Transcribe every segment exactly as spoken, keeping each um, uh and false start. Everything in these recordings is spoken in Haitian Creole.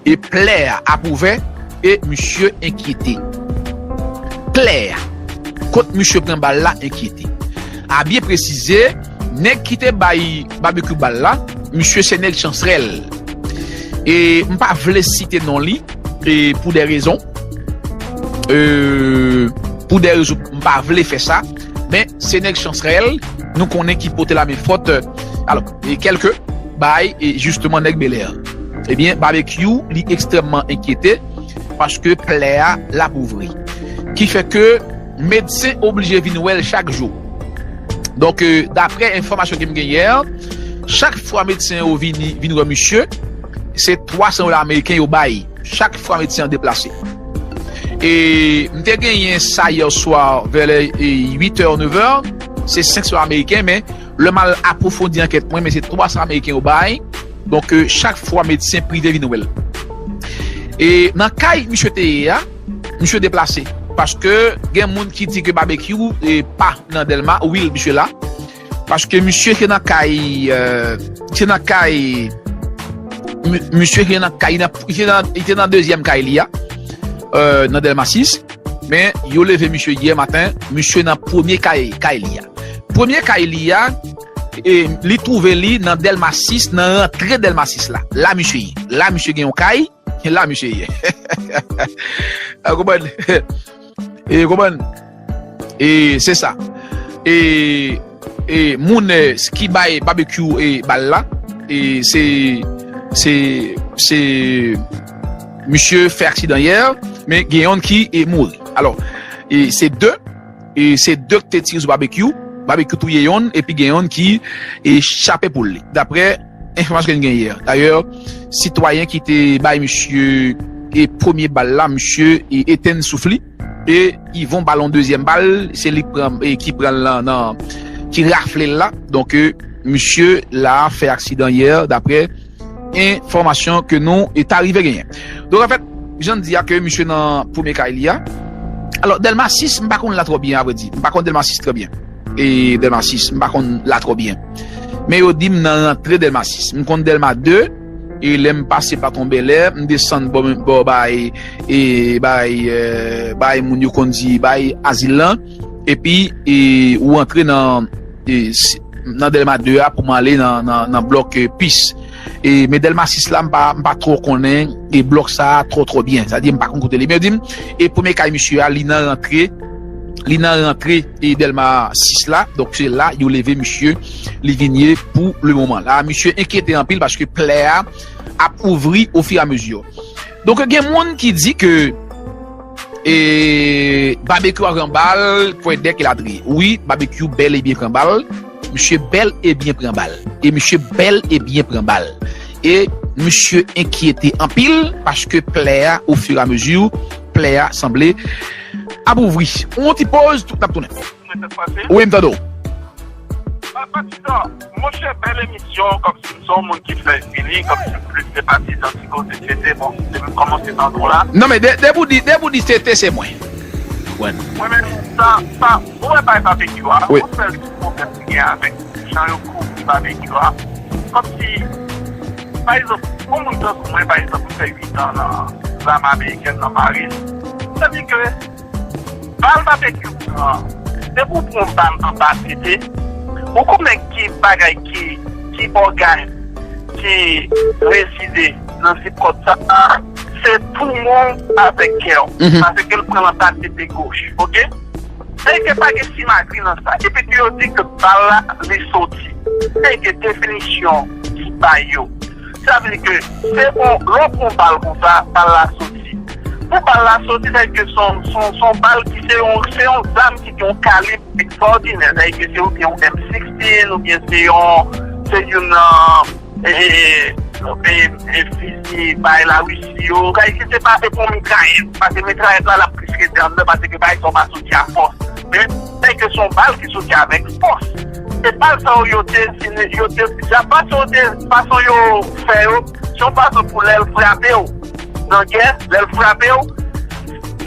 E plè a ap ouvè e misye enkyete. Plè a, kot misye pran bal la, enkyete. A byen presize, nèg ki te bay Babekyou bal la, misye se nèg Chansrèl. E m pa vle site non li, e pou de rezon. E pou de rezon, m pa vle fè sa. Men se nèg Chansrèl, nou konnen ki pote lame fòt. Alò, e kèlke bay, e jisteman nèg Belè. Ebyen, Babekyou, li ekstrèmman enkyete, paske plè a l ap ouvri. Ki fè ke medsen oblije vin wè l chak jou. Donk, e, daprè enfòmasyon ke m gen yè, chak fwa medsen yo vini, vin wè misye, se twa san dola ameriken yo bay. Chak fwa medsen an deplase. E m te genyen sa yè swa, vè lè, e, uit è, nèf è, se senk san ameriken, men lè m al apwofondi ankèt mwen, men se twa san ameriken yo bay. Donk, e, chak fwa medsen prive vin wè l. E nan kay misye te ye a, misye deplase. Paske gen moun ki di ke Babekyou, e, pa nan Dèlma, wi, misye la. Paske misye te nan kay, e, te nan kay, mi- misye te nan kay, li te nan, li te nan dezyèm kay li a, e, nan Dèlma sis. Men yo leve misye yè maten, misye nan premye kay, kay li a. Premye kay li a, e, li twouve li nan Dèlma sis, nan rantre Dèlma sis la. La misye ye. La misye gen yon kay, la misye ye. A konprann? E konprann? E se sa. E, e moun, e, ki bay Babekyou, e, bal la, e se, se, se misye fè aksidan yè, men gen yonn ki, e, mouri. Alò, e se de, e se de ki te tire sou Babekyou. Babekyou touye yonn, epi gen yonn ki, e, chape poul li. Daprè enfòmasyon ke n gen yè. Dayè, sitwayen ki te bay misye, e, premye bal la, misye, e, etenn souf li. E Yvon ba l yon dezyèm bal, se li k pran, e, ki pran l nan, nan, ki rafle l la. Donk, e, misye la fè aksidan yè, daprè enfòmasyon ke nou, e, ta rive genyen. Donk, anfèt, jan n di a ke misye nan premye kay li a. Alò, Dèlma sis, m pa konn la twò byen, avrèdi. M pa konn Dèlma sis trè byen. E Dèlma sis, m pa konn la twò byen. Men yo di m nan rantre Dèlma sis. M konn Dèlma de, e lè m pase Platon Bèlè, m desann bò, bò bay, e bay, e, bay moun yo konn di, bay azil lan. Epi, e, ou antre nan, e, s- nan Dèlma de a pou m ale nan, nan, nan blòk, e, pis. E, men Dèlma sis la, m pa, m pa twò konnen, e, blòk sa a twò, twò byen. Sa di, m pa konn kote li. Men yo di m, e premye kay misye a, li nan rantre, li nan rantre, e, Dèlma sis la. Donk, se la, yo leve misye, li vin ye pou le moman. La, misye enkyete anpil paske plè a ap ouvri ofiramezi. Donk, gen moun ki di ke, e, Babekyou a pran bal, kwè dèk elatriye. Wi, Babekyou bèl e byen pran bal. Misye bèl e byen pran bal. E misye bèl e byen pran bal. E misye enkyete anpil paske plè a, ofiramezi, plè a sanble ap ouvri. Yon ti poz, tout n ap tounen. Wi, m tande w. Patizan, monchè, bèl emisyon, kòmsi m se yon moun ki fè vini, kòmsi m plis se patizan ti koze tete, bon, depi m kòmanse tande w la. Non, men de- depi w di, depi w di tete, se mwen. Mwen menm, sa, sa, ou wè bay Babekyou a, wi, yon sèl ti pwoblèm ki gen avèk jan yo kouvri Babekyou a. Kòmsi, pa egzanp, yon moun tankou mwen, pa egzanp, m fè uit an nan zame amerikèn nan Paris. Sa di ke bal Babekyou pran, depi w pran bal anba tete, ou konnen ki bagay ki, ki ògàn ki rezide nan zip kòd sa, se poumon avèk kè w, paske l pran l anba tete goch, oke? Sèke pa gen simagri nan sa. Epi tou yo di ke bal la, li soti. Sèke definisyon ki bay yo. Sa vle di ke se yon, lè w pran bal konsa, bal la soti. Pou bal la soti, sèke se yon, se yon, se yon bal ki se yon, se yon zam ki gen yon kalib ekstraòdinè. Sèke se oubyen yon M sixteen, oubyen se yon, se youn nan, e, e, e, e, fizi bay Larisi yo. Sèke se pa, se pa yon mitrayèt. Paske mitrayèt la, l ap plis rete anndan, paske bagay sa yo pa soti a fòs. Men, sèke se yon bal ki soti avèk fòs. E bal sa yo, yo te, yo te, fason yo te, fason yo fè yo, se yon fason pou lè l frape w nan kè, lè l frape w,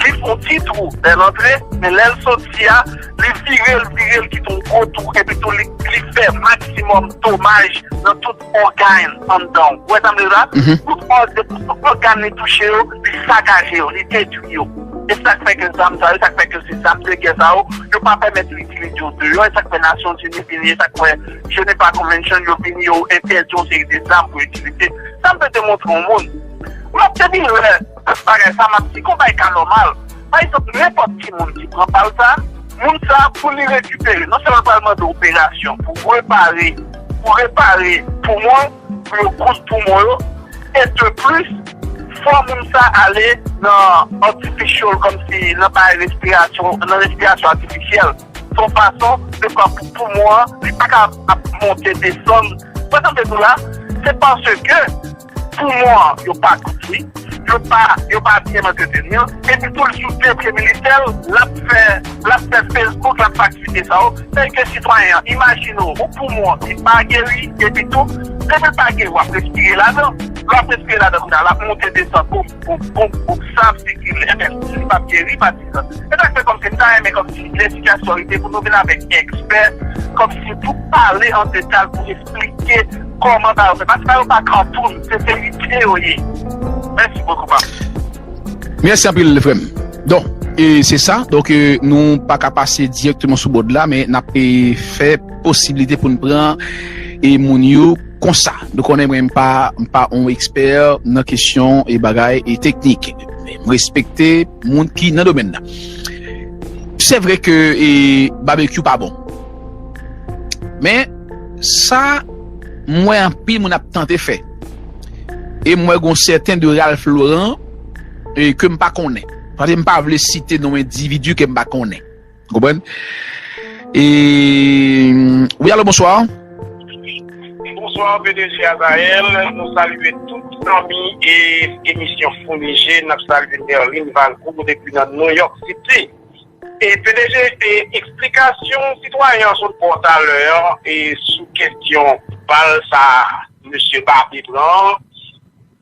Li fè yon ti twou lè l antre, men lè l soti a, li vire l, vire l, kite yon gwo twou, epi tou li, li fè maksimòm domaj nan tout ògàn anndan w. Ou wè sa m vle di la? Tout òg-, tout ògàn li touche yo, li sakaje yo, li detwi yo. E sa k fè ke zam sa yo, sa k fè ke se zam de gè sa yo, yo pa pèmèt yo itilize yo deyò, e sa k fè Nasyonzini vini, e sa k fè Geneva Convention yo vini, yo entèdi yon seri de zam pou yo itilize. Sa m te demontre yon moun. M ap te vin wè bagay sa, m ap di, konbay ka nòmal. Pa egzanp, nenpòt ki moun ki pran bal sa, moun sa, pou li rekipere, non sèlman l pral mande operasyon pou repare, pou repare poumon, pou yo koud poumon yo, e de plis, fò moun sa ale nan artificial, kòmsi nan bay respirasyon, nan respirasyon atifisyèl. Se yon fason de fè pou poumon an, li pa ka ap monte, desann. Sa m te di w la, se paske poumon an, yo pa kouvri, yo pa, yo pa byen antreteni l, epi tou l sou debri militè, l ap fè, l ap fè Facebook, l ap fè aktivite sa yo. Tèlke sitwayen an, imajine w, yon poumon ki pa geri, epi tou, depi l pa geri, w ap respire ladan. Lè w ap respire ladan, kounye a, l ap monte desann, boum, boum, boum, boum, sa ap sikile. Ebyen, si li p ap geri, pa di sa. E sa k fè kòmsi m ta renmen kòmsi lè sitiyasyon rive pou nou vin avèk ekspè, kòmsi pou pale an detay, pou eksplike kòman sa yo fè. Paske sa yo pa kantoun, se verite yo ye. Mèsi bokou, pa. Mèsi anpil, frè m. Donk, e se sa. Donk, e, nou pa ka pase dirèkteman sou bòd la, men n ap, e, fè posiblite pou n pran, e, moun yo konsa. Nou konnen mwen, m pa, m pa yon ekspè nan kesyon e bagay e teknik. Men m respekte moun ki nan domèn nan. Se vre ke, e, babekyou pa bon. Men, sa, m wè anpil moun ap tante fè. E m wè gon sèten de Ralph Laurent, e, ke m pa konnen. Paske m pa vle site non endividi ke m pa konnen. Konprann? E, wi, alo, bonswa. Bonswa, P D G Azayèl. Nou salye tout zanmi e emisyon Founi Je. N ap salye Nerline Valcourt depi nan New York City. E P D G, e eksplikasyon sitwayen an sot ba w talè an, e sou kesyon bal sa mesye Babe pran an,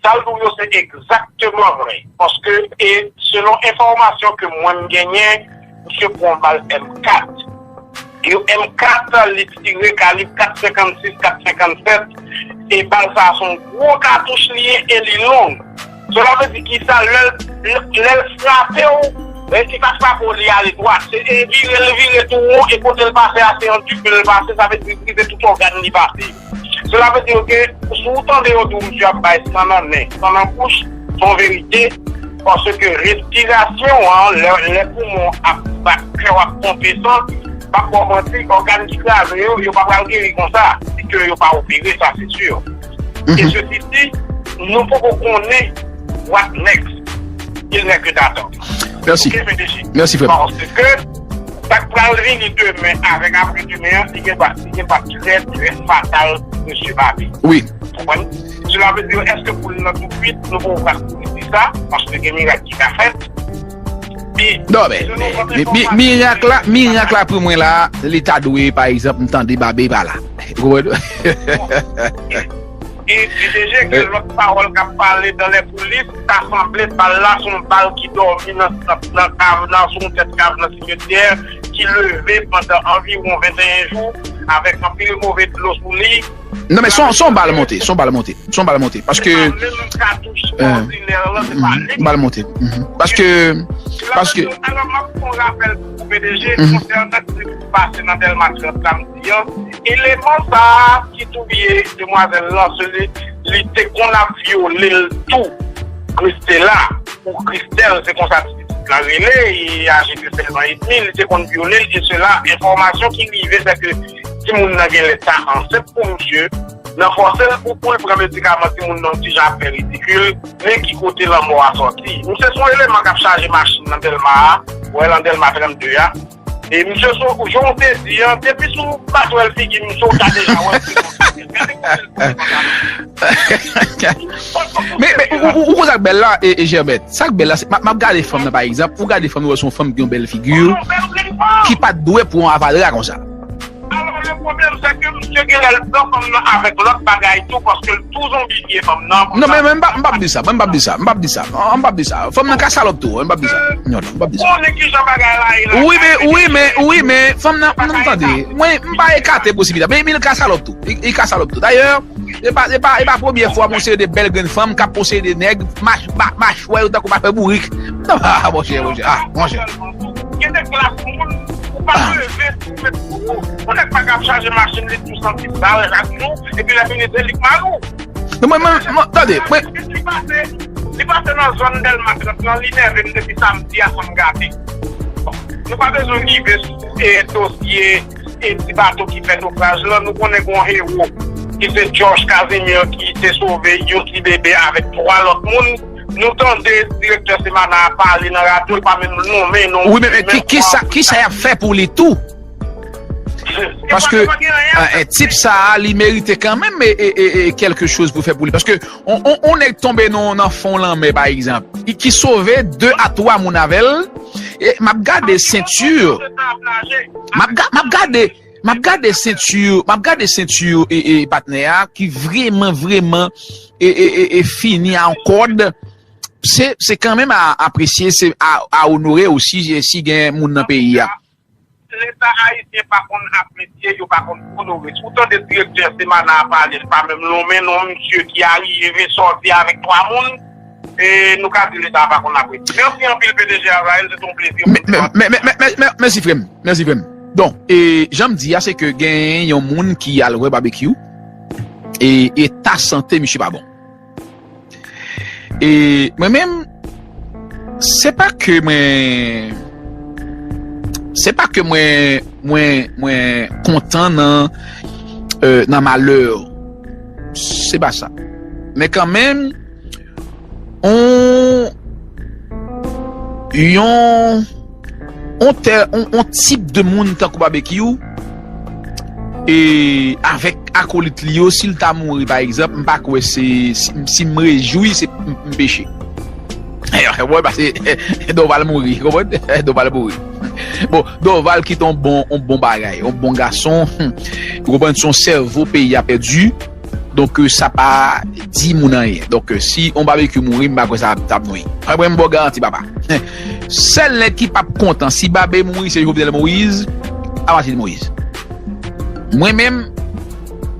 sa l di w yo se egzakteman vre. Paske, e selon enfòmasyon ke mwen m genyen, misye pran bal M kat. E M kat, li tire kalib kat senkannsis, kat senkannsèt, e bal sa a se yon gwo katouch li ye e li long. Sela vle di ki sa, lè l, lè l frape w, e li pa frape w, li ale dwat. Se e vire l vire tou won, e kote l pase a, se an dife l pase, sa vle di li brize tout ògàn li pase. Sela vle di ke si w tande yo di w misye ap bay san nan nen, san nan bouch, se yon verite, paske respirasyon an, lè, lè poumon ap bat, kè w ap ponpe san, m p ap ba w manti, ògàn ki kraze yo, yo pa pral geri konsa, si ke yo pa opere, sa se si. E sesi di, nou poko konnen what next. Il n'est que d'attendre. Mèsi. Ok, P D G? Mèsi, frè m. Paske sa k pral vini demen avèk apredemen an, li gen pa, li gen pa trè, trè fatal, mesye Babe. Wi. Konprann? Sela vle di, èske pou l nan tou kuit, nou poko ka kouri di sa, paske gen mirak ki ka fèt. Non, men, men, men, mirak la, mirak la pou mwen la, li ta dwe, pa egzanp, m tande Babe pa la. Ou konprann? E, P D G, gen lòt pawòl k ap pale dans les coulisses, ta sanble bal la se yon bal ki dòmi nan, nan, nan kav, nan, sou yon tèt kav nan simetyè, ki leve pandan anviwon venteyen jou, avèk anpil move dlo sou li. Non, men se yon, se yon bal monte, se yon bal monte, se yon bal monte. Paske, se pa menm katouch òdinè lan, se pa li. Bal monte. Paske, paske. Alò, m ap fè yon rapèl pou P D G, konsènan sa k pase nan Dèlma trant la, m di an, eleman sa a ki touye demwazèl lan, se li, li te konn ap vyole l tou. Christela, ou Christelle, se konsa ti pitit lan rele, e aje de sèz an edmi, li te konn vyole l, e sela, enfòmasyon ki rive, se ke timoun nan genlè ta ansent pou misye, nan fòse l pou, pou l pran medikaman timoun nan yon ti jan ap fè ridikil, men ki kote lanmò a sòti. Misye se yon eleman k ap chaje machin nan Dèlma a, wè nan Dèlma trannde a, e misye sou, jan w te di an, depi si w pa t wè l figi misye, w ta deja wè l se yon. Men, men, ou, ou, ou, ou konn sa k bèl la, e, e Germaine, sa k bèl la, se, m ap, m ap gade fanm nan, pa egzanp, ou gade fanm nan, ou wè se yon fanm ki gen yon bèl figi, ki pa t dwe pran yon avalra konsa. Alò, le premye Se ke misye gen lè l pran fanm nan avèk lòt bagay tou, paske l tou zonbifye fanm nan. Non, men, men m p ap, m p ap di sa, mwen m p ap di sa, m p ap di sa, m p ap di sa. Fanm nan ka salòp tou, m p ap di sa. Non, non, m p ap di sa. Konnen kijan bagay la ye la. Wi, men, wi, men, wi, men, fanm nan, non, tande, mwen, m pa ekate posibilite. Men, men l ka salòp tou. Li, li ka salòp tou. Dayè, e pa, e pa, e pa premye fwa, yon seri de bèl grenn fanm k ap posede nèg, mach-, ma-, machwè yo tankou machwè bourik. Non, ah, monchè, monchè, ah, monchè. Gen de klas moun, ou pa leve, ou met koukou. Yon nèg pa ka ap chaje machin li tou santi bal chak jou, epi lè fini se li k mari w. Non, mwen, mwen, mwen, tande, mwen. Li pase, li pase nan zòn Dèlma trant lan, li nève m depi samdi a san m gate. Bon, nou pa bezwen rive sou, e, dosye, e, ti bato ki fè nofraj lan, nou konnen gon ewo, ki se Josh Casimir, ki te sove yon ti bebe avèk twa lòt moun. Nou tande direktè Semana a pale nan radyo, l pa menm nonmen non. Wi, men, men ki, ki sa, ki sa y ap fè pou li tou? Paske, eh, eh, tip sa a, li merite kanmenm, e, e, e, e, kèlke choz pou fè pou li. Paske, on, on, on nèg tonbe nan, nan fon lanmè, pa egzanp, ki, ki sove de a twa moun avè l, e m ap gade senti, m ap ga-, m ap gade, m ap gade senti, m ap gade senti, e, e, patnè a, ki vrèman, vrèman, e, e, e, e fini a yon kòd. Se, se kanmenm a apresye, se a, a onore osi, si gen moun nan peyi a. Leta ayisyen pa konn apresye, yo pa konn onore. Si w tande direktè Semana a pale, l pa menm nonmen non misye ki arive sòti avèk twa moun, e nou ka di Leta a pa konn apresye. Mèsi anpil, P D G Azrael, se t on plezi. Mè-, mè-, mè-, mè-, mè-, mè-, mèsi, frè m. Mèsi, frè m. Donk, e, jan m di a, se ke gen yon moun ki al wè Babekyou, e eta sante misye pa bon. E mwen menm, se pa ke mwen, se pa ke mwen, mwen, mwen kontan nan, euh, nan malè. Se pa sa. Men kanmenm, on, yon, on tè-, on, on tip de moun tankou Babekyou, e avèk akolit li yo, si l ta mouri, pa egzanp, m pa kwè se, si, si m rejwi, se m, m peche. Mwen pase Doval mouri, konprann? Doval mouri. Bon, Doval ki te yon bon, yon bon bagay, yon bon gason. Ou konprann, se yon sèvo peyi a pèdi. Donk, euh, sa pa di moun anyen. Donk, euh, si on Babekyou mouri, m pa kwè sa, sa ap nwi. Mwen, mwen, m ba w garanti, papa. Sèl nèg ki p ap kontan si Babe mouri, se Jovenel Moïse a Martine Moïse. Mwen menm,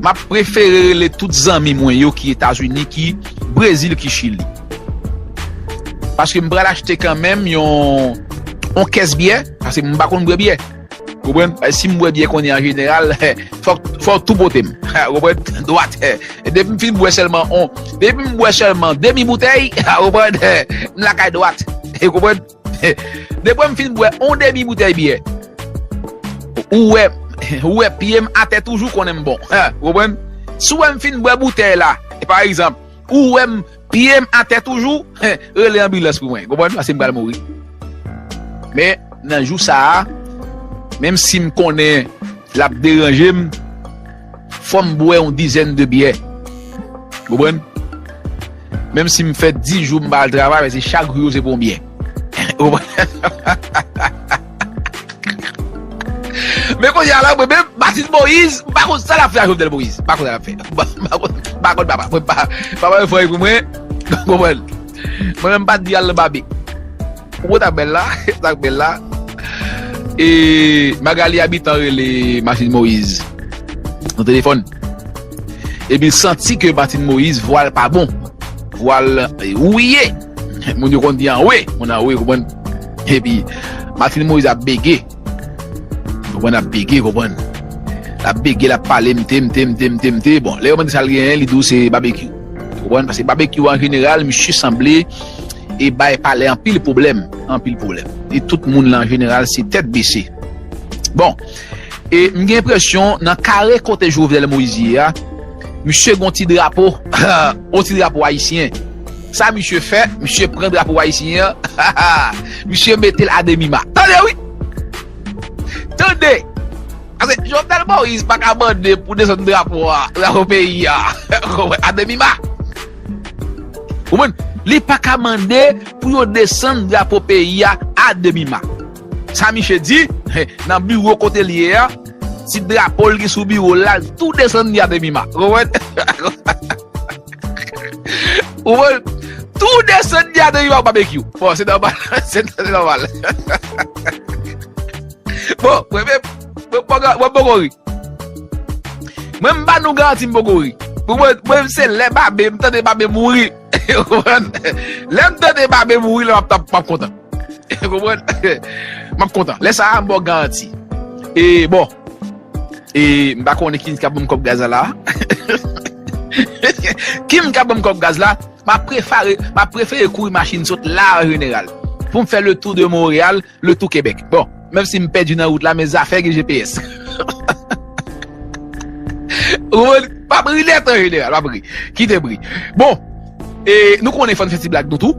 m ap prefere rele tout zanmi mwen yo ki Etazini, ki Brezil, ki Chili. Paske m pral achte kanmenm yon, yon kès byè, paske m pa konn bwè byè. Konprann? Eh, si m bwè byè kounye a, an jeneral, fò, fò w tou pote m. Konprann? Dwat. Eh, depi m fin bwè sèlman on, depi m bwè sèlman demi boutèy, konprann? Eh, m lakay dwat. Konprann? Depi m fin bwè on demi boutèy byè, ou wè, ou wè pye m atè toujou, konnen m bon. Konprann? Si w wè m fin bwè boutèy la, e pa egzanp, ou wè m, pye m atè toujou, rele anbilans pou mwen. Konprann? Paske m pral mouri. Men, nan jou sa a, menm si m konnen l ap deranje m, fò m bwè yon dizèn de byè. Konprann? Menm si m fè dis jou m pa al travay, men se chak jou yo se pou yon byè. Konprann? Men kounye a la, mwen menm, Martine Moïse, m pa konn sa l ap fè a Jovenel Moïse. M pa konn sa l ap fè. M pa, m pa konn, m pa konn papa. Mwen pa, papa yo fè pou mwen. Konprann? Mwen menm, m pa t di al nan Babe. Ou wè sa k bèl la? Sa k bèl la? E Magali Habitant rele Martine Moïse nan telefòn. Epi l santi ke Martine Moïse vwa l pa bon. Vwa l, e, wouye. Moun yo konn di anwe, moun anwe, konprann? Epi Martine Moïse ap bege. Konprann, ap bege, konprann. L ap bege, l ap pale, mte, mte, mte, mte, mte. Bon, lè yo mande sa l genyen, li di w se Babekyou. Konprann? Paske Babekyou, an jeneral, misye sanble e bay palè anpil pwoblèm, anpil pwoblèm. E tout moun la, an jeneral, se tèt bese. Bon, e m gen enpresyon, nan kare kote Jovenel Moïse ye a, misye gon ti drapo, yon ti drapo ayisyen. Sa misye fè, misye pran drapo ayisyen an, misye mete l a demi ma. Tande wi! Tande! Paske Jovenel Moïse pa ka mande pou desann drapo a, drapo peyi a. Konprann? A demi ma. Konprann? Li pa ka mande pou yo desann drapo peyi a a demi ma. Sa misye di, nan biwo kote l ye a, ti drapo l ki sou biwo l la, l tou desann li a demi ma. Ou konprann? Ou konprann? Tou desann li a demi ma babekyou. Bon, se nòmal. Se, se nòmal. Bon, mwen menm, mwen poko, mwen poko ri. Mwen m ba nou garanti m poko ri. Pou mwen, mwen se lè babe, m tande babe mouri. Ou konprann? Lè m tande babe mouri, lè m ap, ap, ap kontan. Ou konprann? M ap kontan. Lè sa a, m ba w garanti. E bon, e m pa konnen ki k ap ban m kòb gaz la la. Ki m k ap ban m kòb gaz la? M ap prefere, m ap prefere kouri machin sot la an jeneral. Pou m fè le tour de Montréal, le tour Québec. Bon, menm si m pèdi nan wout la, men zafè gen G P S. Ou konprann? M ap ri nèt an jeneral, m ap ri. Kite m ri. Bon, e nou konnen fò n fè ti blag nou tou.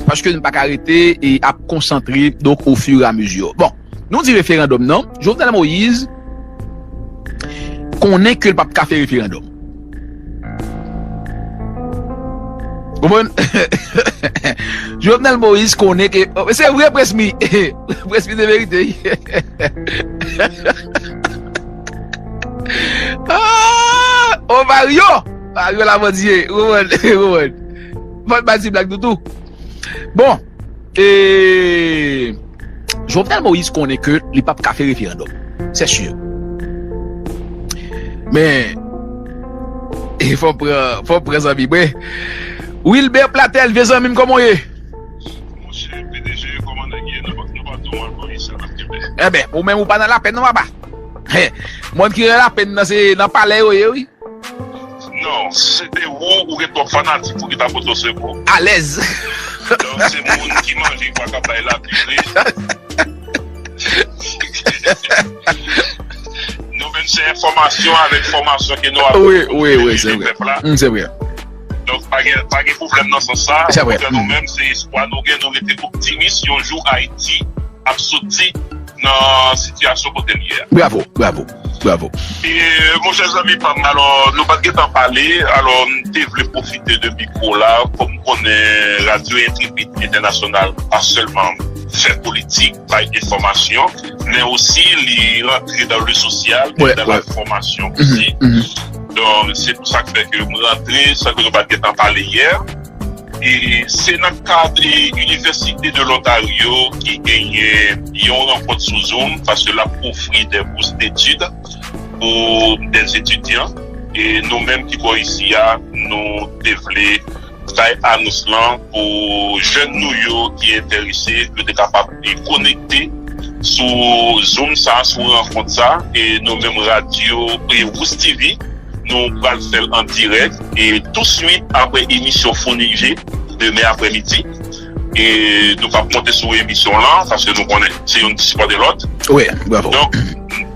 Paske nou pa ka rete e ap konsantre, donk, au fur et à mesure. Bon, nou di referandòm nan, Jovenel Moïse konnen ke l p ap ka fè referandòm. Konprann? Jovenel Moïse konnen ke, oh, se vre, Presmi. Presmi de verite. Ah! Oh, Mario! Mario Lavandye. Ou konprann? Ou konprann? Fò n ba ti blag nou tou. Bon, e Jovenel Moïse konnen ke li p ap ka fè referandòm. C'est sûr. Men, e fò m pran, fò m pran zanmi mwen. Wilbert Platel, vye zanmi m, kòman w ye? Monchè P D G, kòman nèg ye? Nou pa, nou pa twò mal, Moïse, sa n ap kenbe. Enben, ou menm ou pa nan lapenn non, papa. He, moun ki nan lapenn nan, se nan palè yo ye, wi. Non, si se te ou, ou gen twòp fanatik pou ki ta pote w sekou. Alèz. Donk, se moun ki manje pa ka bay lapi vre. Nou menm, se enfòmasyon avèk fòmasyon ke nou ap wi, wi, wi, se vre. Pèp la. Mm, se vre. Donk, pa gen, pa gen pwoblèm nan sans sa. Se vre. Okontrè, nou menm, se espwa nou gen, nou rete optimis, yon jou Ayiti ap soti nan sitiyasyon kote l ye a. Bravo, bravo, bravo. E, monchè zanmi pa m, alò, nou pa t gentan pale, alò, m te vle pwofite de mikwo la, kòm m konnen Radyo Entrepid Entènasyonal pa sèlman fè politik, bay enfòmasyon, men osi li rantre dans le social, ouais, dans la ouais. Formation mhm, aussi. Mhm. Donk, se pou sa k fè ke m rantre, san ke nou pa t gentan pale yè. E se nan kad, e, Inivèsite de Lontaryo ki genyen yon rankont sou Zoom, paske l ap ofri de bous detid pou de etidyan. E nou menm ki bò isi a, nou te vle bay anons lan pou jèn nou yo ki enterese, yo te kapab konekte sou Zoom sa, sou rankont sa, e nou menm radyo, e Wous T V, nou pral fè l an dirèk, e touswit apre emisyon Founi J, demen aprèmidi, e nou p ap monte sou emisyon lan, paske nou konnen se youn ki sipòte lòt. Wi, bravo. Donk,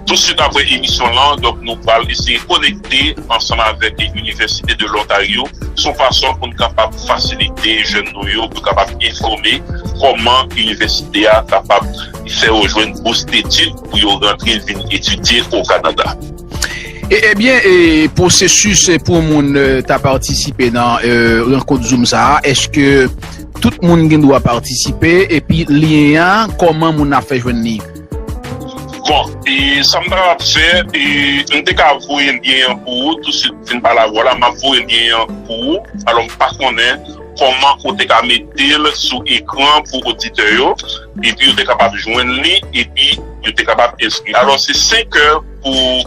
touswit apre emisyon lan, donk, nou pral eseye konekte ansanm avèk Inivèsite de Lontaryo, se yon fason pou n kapab fasilite jèn nou yo, pou kapab enfòme kòman inivèsite a kapab fè yo jwenn bous detid pou yo rantre vin etidye o Kanada. E, ebyen, e, pwosesis pou moun, e, ta patisipe nan, e, rankont Zoom sa a, èske tout moun gen dwa patisipe? Epi lyen an, kòman moun ap fè jwenn li? Bon, e sa m ta ap fè, e m te ka voye lyen an pou ou, tousuit fin pale avè w la, m ap voye lyen an pou ou. Alò, m pa konnen kòman ou te ka mete l sou ekran pou oditè yo, epi yo te kapab jwenn li, epi yo te kapab enskri. Alò, se senk è pou,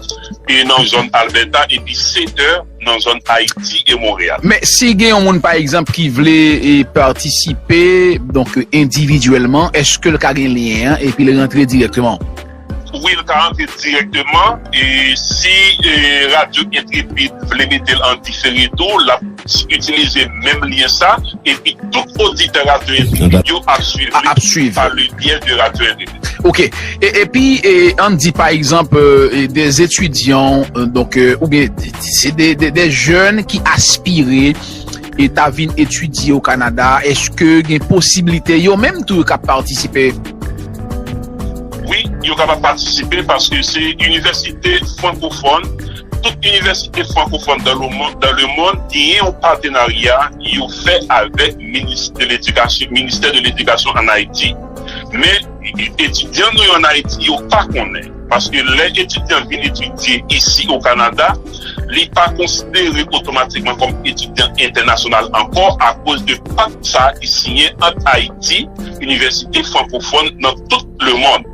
e nan zòn Alberta, epi sèt è nan zòn Ayiti e Monreyal. Men si gen yon moun, pa egzanp, ki vle, e, patisipe, donk, endividyèlman, èske l ka gen lyen an epi l rantre dirèkteman? Wi, l ka rantre dirèkteman. E si, e, Radyo Entrepid vle mete l an difere tou, l ap itilize menm lyen sa, epi tout oditè Radyo Entrepid yo ap swiv li pa le byen de Radyo Entrepid. Ok. E, epi, e, ann di, pa egzanp, e, e, des étudiants, e, donk, e, oubyen se de, de, de jèn ki aspire e ta vin etidye o Kanada, èske gen posiblite yo menm tou yo ka patisipe? Wi, yo kapab patisipe paske se inivèsite frankofòn. Tout inivèsite frankofòn dans le monde, dans le monde, genyen yon patenarya yo fè avèk minis de ledikasyon, ministè de ledikasyon ann Ayiti. Men, etidyan nou yo ann Ayiti, yo pa konnen. Paske lè etidyan vin etidye isi o Kanada, li pa konsidere otomatikman kòm etidyan entènasyonal ankò akoz de pak sa a ki siyen ant Ayiti, inivèsite frankofòn nan tout lemonn.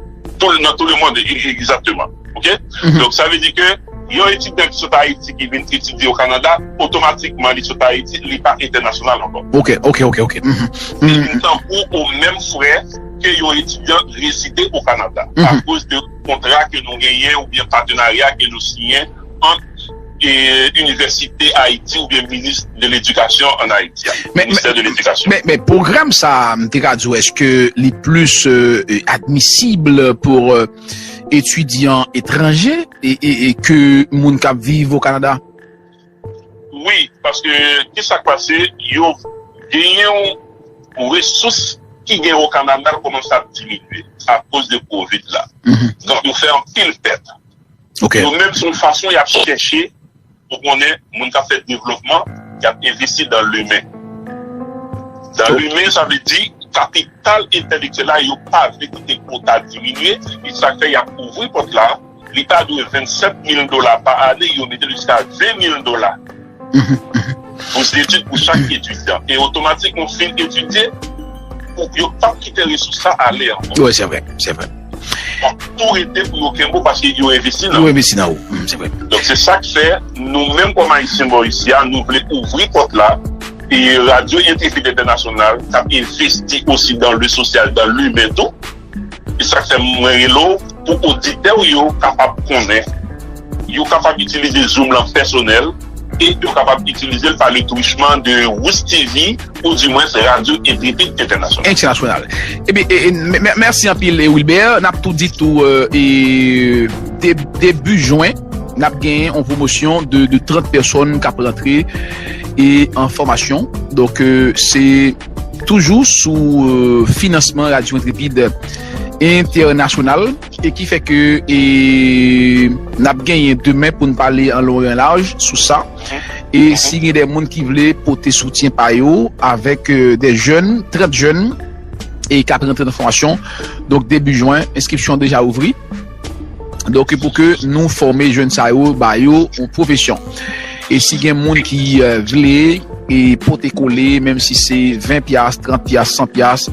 Tou, nan tout lemonn, e- e- egzakteman. Oke? Donk, sa vle di ke yon etidyan ki sot Ayiti ki vin etidye o Kanada, otomatikman li sot Ayiti, li pa entènasyonal ankò. Ok, ok, ok, ok. Mhm. Li vin tankou o menm frè ke yon etidyan rezide o Kanada, akoz de kontra ke nou genyen oubyen patenarya ke nou siyen ant e, Inivèsite Ayiti oubyen minis de ledikasyon an Ayiti a, Men- ministè de ledikasyon. Men, men pwogram sa, m te ka di w, èske li plis euh, admisib pou euh, etidyan etranje e, e, e ke moun k ap viv o Kanada? Wi, paske ki sa k pase, yo genyen yon resous ki gen o Kanada kòmanse ap diminye akoz de kovid la. Donk, yo fè anpil pèt. Ok. Yo menm se yon fason y ap chèche pou konnen moun k ap fè devlopman, y ap envesti dan limen. Dan limen, sa vle di kapital entèlektyèl la, yo pa vle kite kwota diminye, e sa k fè y ap ouvri pòt la, li ta dwe vennsèt mil dola pa ane, yo mete l jiska ven mil dola pou etid pou chak etidyan. E otomatikman, fin etidye, pou yo p ap kite resous la ale ankò. Wi, se vre, se vre. Fòk tou rete pou yo kenbe w paske yo envesti nan Yo ou. Envesti nan ou. Mm, se vre. Donk, se sa k fè nou menm kòm Ayisyen bò isi a, nou vle ouvri pòt la. E Radyo Entrepid Entènasyonal k ap envesti osi dan le sosyal, dan limen tou. E sa k fè mwen rele w pou oditè w yo kapab konnen. Yo kapab itilize Zoom lan pèsonèl e yo kapab itilize l pa le truchement de Wouss TV ou dimwens Radyo Entrepid Entènasyonal. Entènasyonal. Ebyen, e, e, mè- mè- mèsi anpil, e, Wilbert. N ap tou di tou, euh, e, de- debi jen, n ap genyen yon pwomosyon de, de trant pèsòn k ap rantre e an fòmasyon. Donk, euh, se toujou sou euh, finansman Radyo Entrepid Entènasyonal e ki fè ke e, n ap genyen demen pou n pale an long e an laj sou sa. E si gen de moun ki vle pote soutyen pa yo avèk euh, de jèn, trant jèn e k ap rantre nan fòmasyon. Donk, debi jen, enskripsyon deja ouvri. Donk, pou ke nou fòme jèn sa yo, ba yo yon pwofesyon. E si gen moun ki euh, vle e pote kole, menm si se ven pyas, trant pyas, san pyas,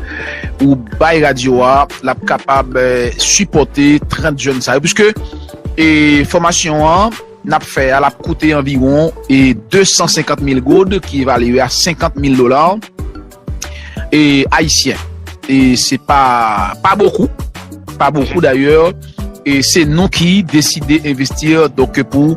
ou bay radyo a, l ap kapab euh, sipòte trant jèn sa yo. Piske e fòmasyon an, n ap fè a, l ap koute anviwon e de san senkant mil goud, ki evalye a senkant mil dola e ayisyen. E se pa, pa bokou, pa bokou dayè. E se nou ki deside envesti donk pou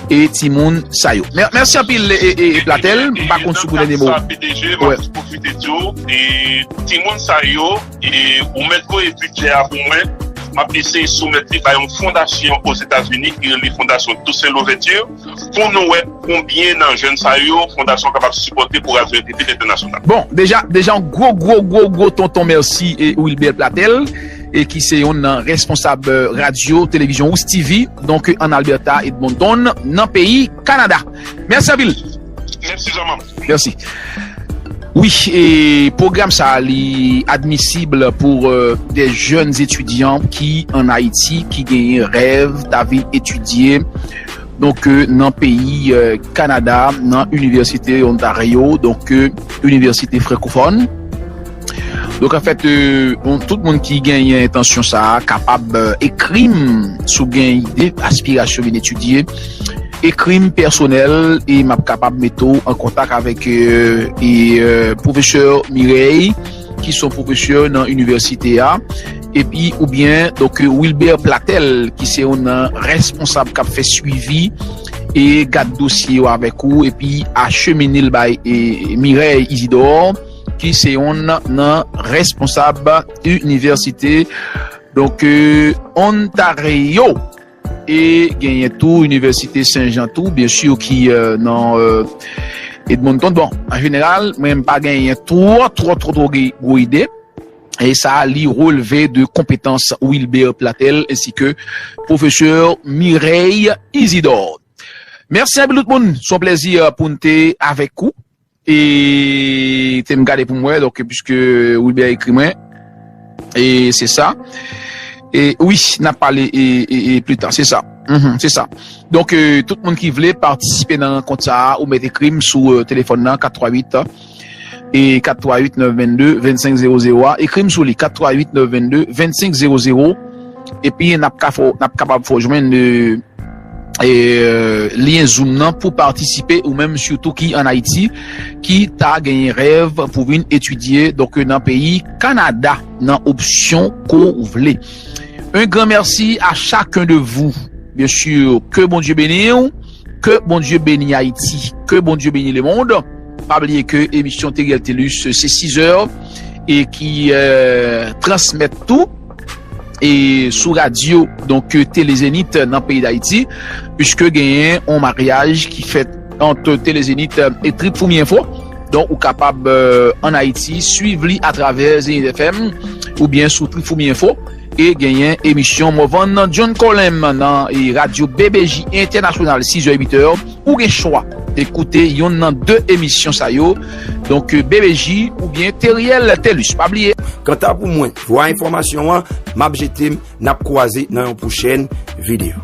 e timoun sa yo. Mè- Mèsi anpil, e, e, e Platel. M pa konn si w gen dènye mo. Sa, P D G, m ap pwofite di w, e timoun sa yo, e ou mèt voye bidjè a pou mwen. M ap eseye soumèt li bay yon fondasyon Ozetazini ki rele Fondasyon Toussaint Louverture, pou nou wè konbyen nan jèn sa yo fondasyon kapab sipòte pou Radyo Entrepid Entènasyonal. Bon, deja, deja yon gwo, gwo, gwo, gwo tonton mèsi e Wilbert Platel, e ki se yon nan responsab euh, radyo, televizyon Wouss TV, donk euh, an Alberta, Edmonton, nan peyi Kanada. Mèsi anpil. Mèsi, Jean-Marc. Mèsi. Wi, e pwogram sa a, li admisib pou euh, de jèn etidyan ki an Ayiti, ki genyen rèv ta vin etidye donk euh, nan peyi euh, Kanada, nan Inivèsite Ontario, donk euh, Inivèsite Frankofòn. Donk, anfèt, euh, bon, tout moun ki genyen entansyon sa a kapab euh, ekri m si w gen ide, aspirasyon vin etidye. Ekri m pèsonèl e m ap kapab mete w an kontak avèk euh, e, euh, pwofesè Mireille, ki se yon pwofesè nan inivèsite a, epi oubyen donk Wilbert Platel, ki se yon nan responsab k ap fè swivi e gad dosye yo avèk ou, epi achemine l bay e, Mireille Isidore, ki se yon nan responsab inivèsite donk euh, Ontario. E genyen tou Inivèsite Sen Jan tou, byen si, ki euh, nan euh, Edmonton. Bon, an jeneral, mwen m pa genyen twò, twò, twò, twò gwo ide. E sa, li relve de konpetans Wilbert Platel ensi ke pwofesè Mireille Isidore. Mèsi anpil tout moun, se yon plèzi euh, pou n te avèk ou. E te m gade pou m wè, donk, piske Wilbert ekri mwen. E se sa. E wi, n ap pale e, e, e pli ta, se sa. Mhm, se sa. Donk, euh, tout moun ki vle patisipe nan rankont sa a, ou mèt ekri m sou euh, telefòn nan, kat twa uit e kat twa uit nèf venn de vennsenk zewo zewo a. Ekri m sou li, kat twa uit nèf venn de vennsenk zewo zewo. Epi n ap ka fè, n ap kapab fè w jwenn euh, e, euh, lyen Zoom nan pou patisipe, ou menm sitou ki ann Ayiti, ki ta genyen rèv pou vin etidye donk nan peyi Kanada, nan opsyon ke w vle. Un grand merci à chacun de vous. Bien sûr, que Bondye beni w, que Bondye beni Ayiti, que Bondye beni le monde. Pa bliye ke emisyon Teriel Telus se sis è e ki euh, transmèt tou e sou radyo, donk euh, Tele Zenith nan peyi Dayiti, puiske genyen yon maryaj ki fèt ant Tele Zenith euh, e Trip Foumi Enfo. Donk, ou kapab euh, ann Ayiti swiv li atravè Zenith F M oubyen sou Trip Foumi Enfo. E genyen emisyon Morvan John Colem nan e radyo B B J Entènasyonal, sis è uit è. Ou gen chwa ekoute yonn nan de emisyon sa yo. Donk, euh, B B J oubyen Teriel Telus. Pa bliye. Kanta pou mwen, vwa enfòmasyon an, m ap jete m, n ap kwaze nan yon pwochèn videyo.